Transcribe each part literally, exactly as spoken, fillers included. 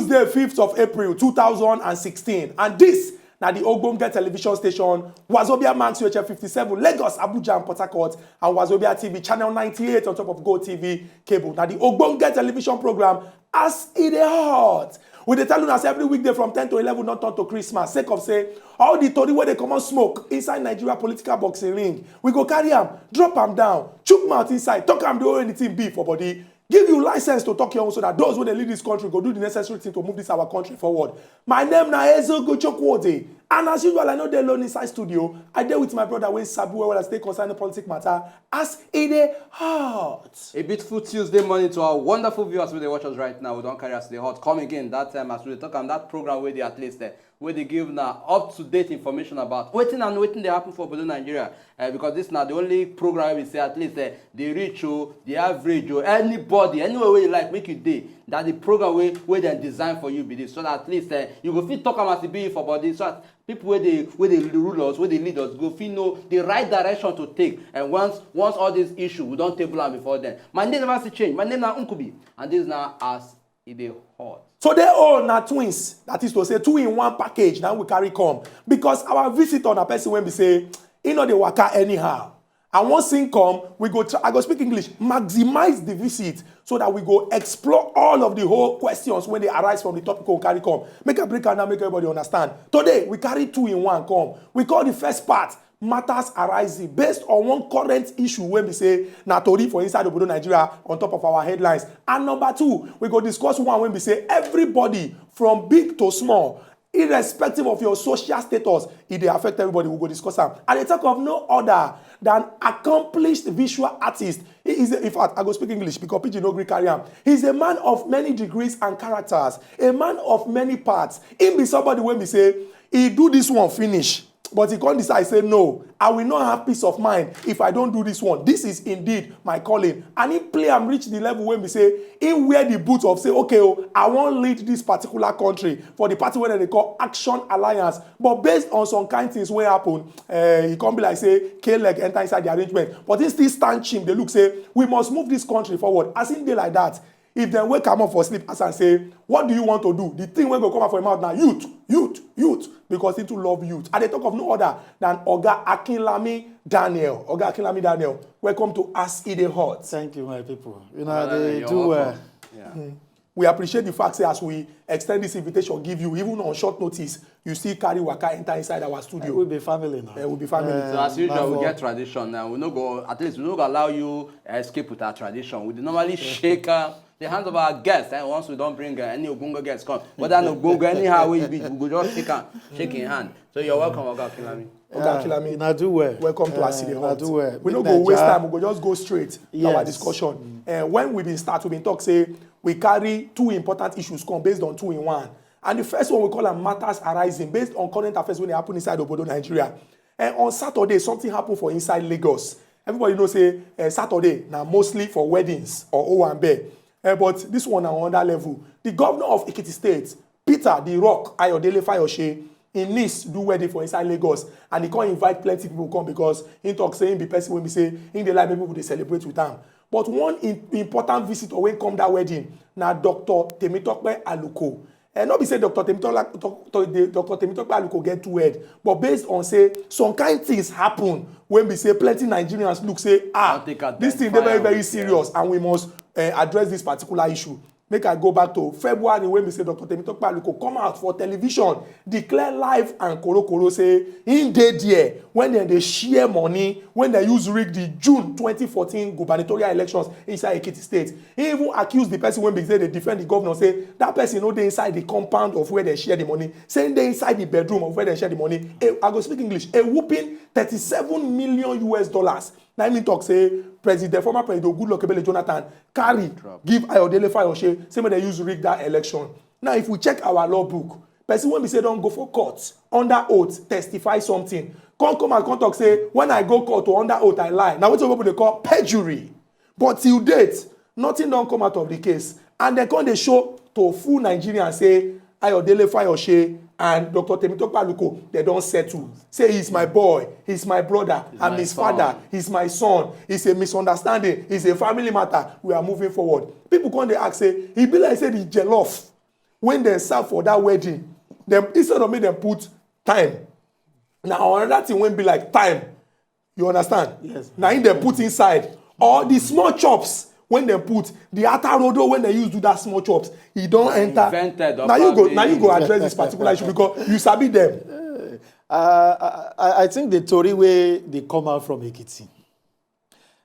Tuesday, fifth of April two thousand and sixteen, and this na the ogbonge television station Wazobia Max U H F fifty-seven, Lagos, Abuja and Port Harcourt, and Wazobia T V channel ninety-eight on top of Go T V cable. Na the ogbonge television program As E Dey Hot. We dey tell una say every weekday from ten to eleven don turn to Christmas, sake of say all the tori wey dey comot smoke inside Nigeria political boxing ring, we go carry am, drop am down, chook mouth inside, talk am the way the thing be for body, give you license to talk your own, so that those wey dey lead this country go do the necessary thing to move this our country forward. My name na Ezeogo Chukwuode, and as usual, I no dey alone inside studio. I dey with my brother wey sabi well well as take concern the politic matter. As E Dey Hot. A beautiful Tuesday morning to our wonderful viewers wey dey watch us right now. We don carry As E Dey Hot come again. That time, as we dey talk am, that program wey dey at least, eh, wey dey give na up to date information about wetin and wetin dey happen for obodo Nigeria. Eh, because this na the only program wey be say at least, eh, dey reach o, the average o, anybody, anywhere wey you like, make you dey. That the program wey wey dem design for you be this, so that at least, eh, you go fit talk am as e be for body, so that people wey dey wey dey rule us, wey dey lead us, go fit know the right direction to take. And once once all this issue, we don table am before then. My name never still change. My name na Nkubi, and this na As E Dey Hot. Today own na twins, that is to say two in one package na we carry come, because our visitor na person wey be say e no dey waka anyhow. And once im come, we go try, I go speak English, maximize the visit, so that we go explore all of the whole questions wey dey arise from the topic wey we carry come. Make I break am down, make everybody understand. Today, we carry two in one come. We call the first part Matters Arising, based on one current issue wey be say na tori for inside obodo Nigeria on top of our headlines. And number two, we go discuss one wey be say everybody, from big to small, irrespective of your social status, e dey affect everybody. We go discuss am. I dey talk of no other than accomplished visual artist. He is a, in fact, I go speak English because pidgin no gree carry am. He is a man of many degrees and characters, a man of many parts. He be somebody wey be say he do this one finish, but he come decide say, "No, I will not have peace of mind if I don't do this one. This is indeed my calling." And he play am reach the level wey be say he wear the boot of say, "Okay o, I wan lead this particular country," for the party wey dem dey call Action Alliance. But based on some kind things wey happen, eh, e come be like say K-leg enter inside the arrangement. But he still stand chim, dey look say, "We must move this country forward." As im dey like that, if dem wake am up for sleep, ask am say, "What do you want to do?" The thing wey go come out for im mouth na, "Youth, youth, youth," because he too love youth. I dey talk of no other than Oga Akinlami Daniel. Oga Akinlami Daniel, welcome to As E Dey Hot. Thank you, my people. You know, Well, they you're do well. welcome. Yeah. We appreciate the fact say as we extend this invitation give you, even on short notice, you still carry waka enter inside our studio. We be family now. Eh, we be family. Eh, So as usual, we get tradition now. We no go, at least we no go allow you escape with our tradition. We dey normally shake uh, the hands of our guests. And once we don't bring uh, any Ogbonge guests come, whether an Ogbonge anyhow wey you be, we go just shake am, shake im hand. So you're welcome, Oga Akinlami. Oga Akinlami, una do well. Welcome to As E Dey Hot. Una do well. We no go waste time. We go just go straight to our discussion. Eh, when we been start, we been talk say we carry two important issues come based on two in one. And the first one, we call am Matters Arising, based on current affairs wey dey happen inside obodo Nigeria. Eh, on Saturday, something happen for inside Lagos. Everybody know say, eh, Saturday na mostly for weddings or owambe. Eh, but this one na on another level. The governor of Ekiti State, Peter the Rock Ayodele Fayose, im niece do wedding for inside Lagos, and he come invite plenty people come because he talk say he be person wey be say he dey like make people dey celebrate with am. But one im-, important visitor wey come that wedding na Doctor Temitope Aluko. Eh, no be say Doctor Temitope, Doctor Temitope Aluko get two head, but based on say some kind things happen wey be say plenty Nigerians look say, "Ah, this thing dey very, very serious, and we must, eh, address this particular issue." Make I go back to February, when we say Doctor Temitope Aluko come out for television, declare live and korokoro say he dey there when dem dey share money, when dem use rig the June twenty fourteen gubernatorial elections inside Ekiti State. He even accuse the person wey be say dey defend the governor, say that person no dey inside the compound of where dem share the money, say he dey inside the bedroom of where dem share the money. Eh, I go speak English. A whooping thirty-seven million U S dollars. Na him talk say President, former President Goodluck Ebele Jonathan carry give Ayodele Fayose, say make dem use rig that election. Now, if we check our law book, person wey be say don go for court under oath, testify something, come come and come talk say, "When I go court or under oath, I lie." Na wetin people dey call perjury. But till date, nothing don come out of the case. And dem come dey show to full Nigerians say Ayodele Fayose and Doctor Temitope Aluko, dem don settle. Say he's my boy, he's my brother, I'm his father, he's my son. It's a misunderstanding, it's a family matter. We are moving forward. People come dey ask say, e be like say the jollof When dem serve for that wedding, dem, instead of make dem put thyme, na another thing wey be like thyme. You understand? Yes. Na im dem put inside. All the small chops wey dem put, the ata rodo wey dem use do that small chops, e don enter. Invented Na you go, na you go upon address this particular issue because you sabi them. Uh, I, I, I think the tori wey dey come out from Ekiti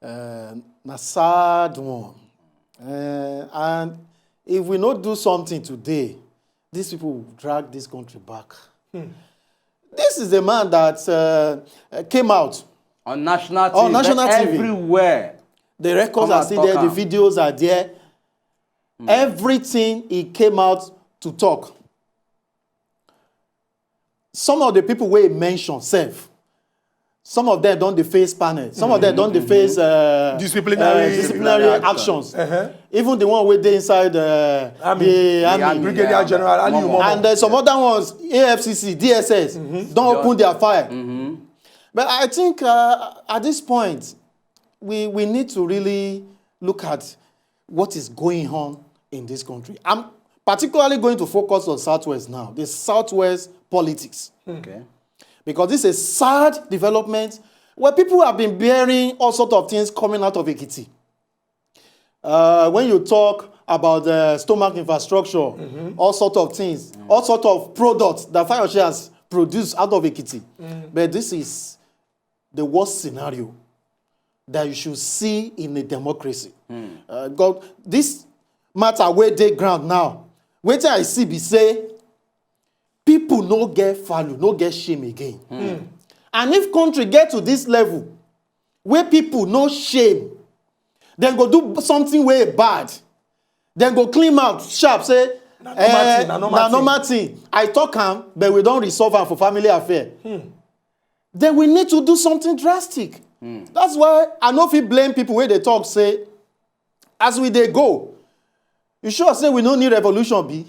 uh, na sad one. Uh, and if we no do something today, these people will drag this country back. This is the man that uh, came out On national T V, On national T V. Everywhere. The records Come are and still talk there, the am. Videos are there. Everything he came out to talk. Some of the people wey he mention sef, some of them don dey face panel, some of them don dey face uh, Disciplinary. uh, disciplinary actions. Even the one wey dey inside uh, Army. the The army. army, Brigadier yeah, General Ali Momo. Umomo. And then some other ones, A F C C, D S S, don open their file. But I think uh, at this point, we, we need to really look at what is going on in this country. I'm particularly going to focus on Southwest now, the Southwest politics. Okay. Because this is a sad development where people have been bearing all sorts of things coming out of Ekiti. Uh, when you talk about the stomach infrastructure, all sorts of things, all sorts of products that Fayose has produced out of Ekiti. But this is the worst scenario that you should see in a democracy. Uh, God, this matter wey dey ground now, wetin I see be say people no get value, no get shame again. And if country get to this level where people no shame, dem go do something wey bad, dem go clean mouth sharp say Na normal thing, na normal na thing. Normal thing. I talk am, but we don resolve am for family affair. Then we need to do something drastic. That's why I no fit blame people wey dey talk say as we dey go, you sure say we no need revolution be?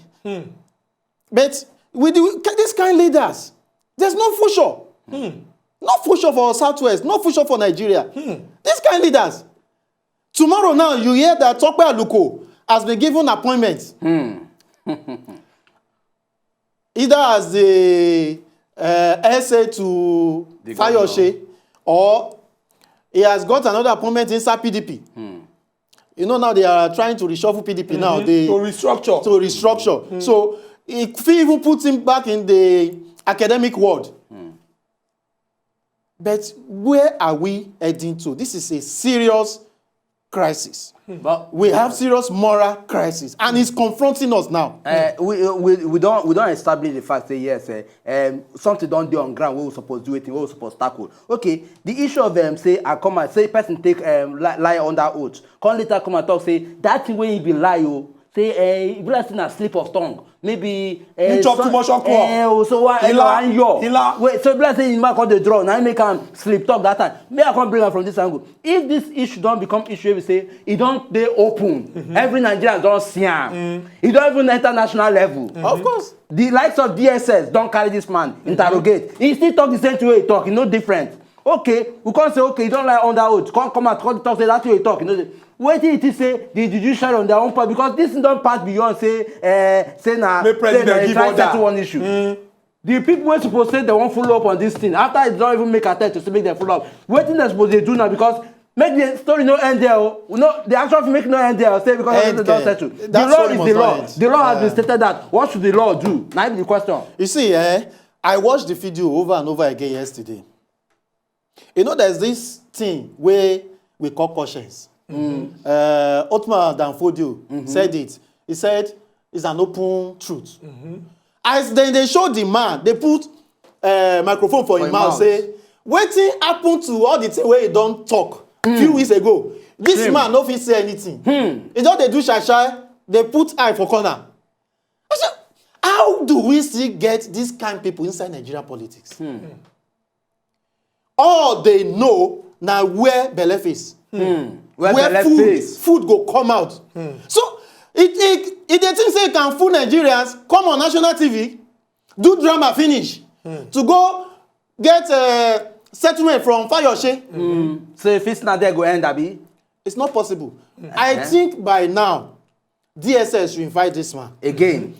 But with the, these kind leaders, there's no future. No future for Southwest, no future for Nigeria. These kind leaders. Tomorrow now, you hear that Tope Aluko has been given appointment. Either as the uh, S A to The Fayose, or he has got another appointment inside P D P. You know, now they are trying to reshuffle P D P now. They To restructure. To restructure. So it fit even put him back in the academic world. But where are we heading to? This is a serious crisis. But We have serious moral crisis, and it's confronting us now. Uh, we, we we don't we don't establish the fact say yes, uh, um, something don't do on ground. We will suppose do it. We will suppose tackle. Okay, the issue of them say I come and say person take um, lie, lie under oath. Come later come and talk say that thing wey he be lie o. Say uh, e be like say na slip of tongue. Maybe uh, You chop too much okra. Uh, so why Ila, and yo. Ila. Wait, so e be like say him mouth come dey draw. Now he make am slip talk that time. May I come bring am from this angle. If this issue don become issue, we say e don dey open. Every Nigerian don see am. E don even enter national level. Of course. The likes of D S S don carry this man interrogate. He still talk the same thing wey he talk. E no different. Okay, we come say okay, you don lie under oath. Come come out, come talk say that thing wey you talk. You know, wetin you think say the judiciary on their own part because this thing don pass beyond say uh, say na Make say president na a give try order. Settle one issue. The people wey suppose say they wan follow up on this thing after e don even make attempt to say make dem follow up. Wetin dem suppose dey do now because make the story no end there o. We no the actual thing make no end there o say because End they don there. settle. The That law story is must the not law. End. The law has been Yeah. Stated that. What should the law do? Na be the question. You see, eh, I watched the video over and over again yesterday. You know, there's this thing where we call conscience. Uh, Otman Danfodio said it. He said it's an open truth. As then they showed the man, they put uh, microphone for, For him him mouth, mouth. Say, wetin happen to all the thing wey he don talk few weeks ago? This man no fit say anything. He just dey do shy shy, dey put eye for corner. I say, how do we still get this kind people inside Nigeria politics? All they know na where belle face, Where where belle food face. Food go come out. So it it it dey think say e can fool Nigerians, come on national T V, do drama finish to go get uh, settlement from Fayose. So if it's not there, go end abi. It's not possible. I think by now, D S S should invite this man. Again.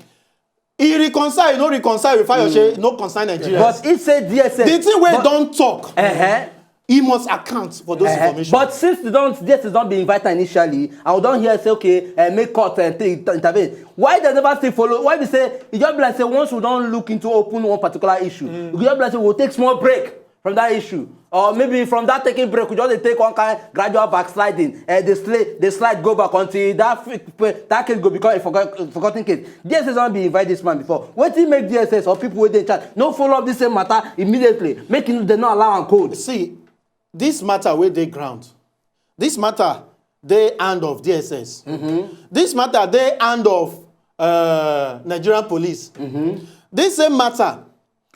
He reconcile, no reconcile with Fayose, no concern Nigeria. But he say D S S. The thing wey but, don talk, uh-huh. He must account for those Uh-huh. information. But since they don't, D S S don't be invited initially, and we don't hear say okay, uh, make court and take intervene. Why they never still follow? Why we say it just be like say once we don't look into open one particular issue, we just be like say we'll take small break from that issue. Or maybe from that taking break, we just dey take one kind gradual backsliding. Uh, they slide, they slide go back until that fi- that case go become a forgot, forgotten case. D S S don't be invite this man before. What did make D S S or people wey dey in charge no follow up this same matter immediately? Make it, they not allow am code. See, this matter wey dey ground, this matter dey hand of D S S. This matter dey hand of uh, Nigerian police. This same matter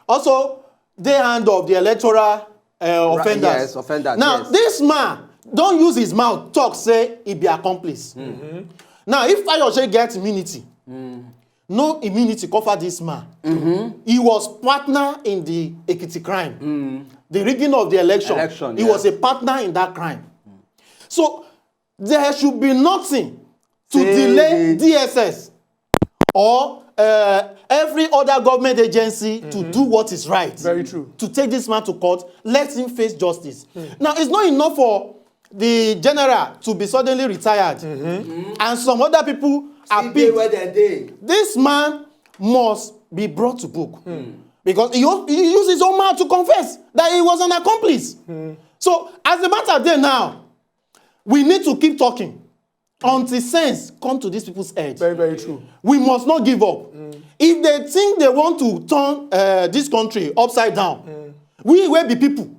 also dey hand of the electoral uh, offenders. Yes, offenders, Now, yes. This man don use his mouth talk say he be accomplice. Now, if Fayose get immunity, no immunity cover this man. He was partner in the Ekiti crime, the rigging of the election. Election, He yeah. was a partner in that crime. So there should be nothing to Say delay the- D S S or uh, every other government agency to do what is right. Very true. To take this man to court, let him face justice. Now, it's not enough for the general to be suddenly retired and some other people are Still dey picked. Where they dey. This man must be brought to book because he, he used his own mouth to confess that he was an accomplice. So, as the matter dey now, we need to keep talking until sense come to these people's head. Very, very true. We must not give up. If they think they want to turn uh, this country upside down, we will be people.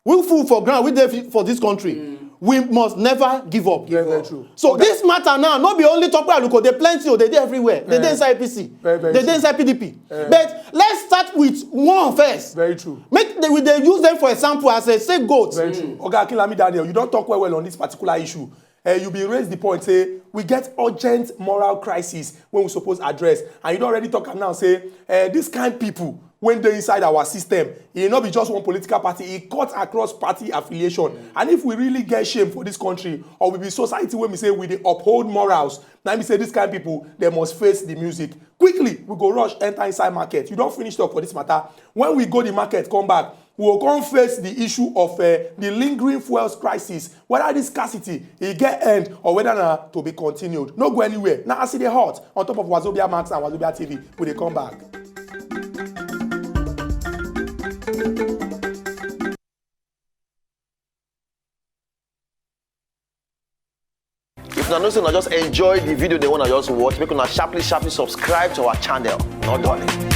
We fool for ground, we dey fi- for this country. We must never give up. Very, very true. So this matter now, not be only Tope Aluko, they plenty, oh, they dey everywhere. They dey inside A P C. Very, very They true. dey inside P D P. But let's start with one first. Very true. Make they, we dey use them for example as a scapegoat. Very true. Oga Akinlami Daniel, you don talk well well on this particular issue. Uh, you bin raise the point say we get urgent moral crisis wey we suppose address, and you don already talk am now say uh, this kind people wey dey inside our system, e no be just one political party, e cut across party affiliation. And if we really get shame for this country, or we be society wey be say we dey uphold morals, na im be say this kind people dem must face the music. Quickly, we go rush enter inside market. You don finish talk for this matter. When we go the market, come back, we go come face the issue of uh, the lingering fuels crisis, whether this scarcity e get end or whether na to be continued. No go anywhere. Na as e dey hot on top of Wazobia Max and Wazobia T V. We dey come back. If una know say una just enjoy the video dem wey una just watch, make una sharply sharply subscribe to our channel. No dulling.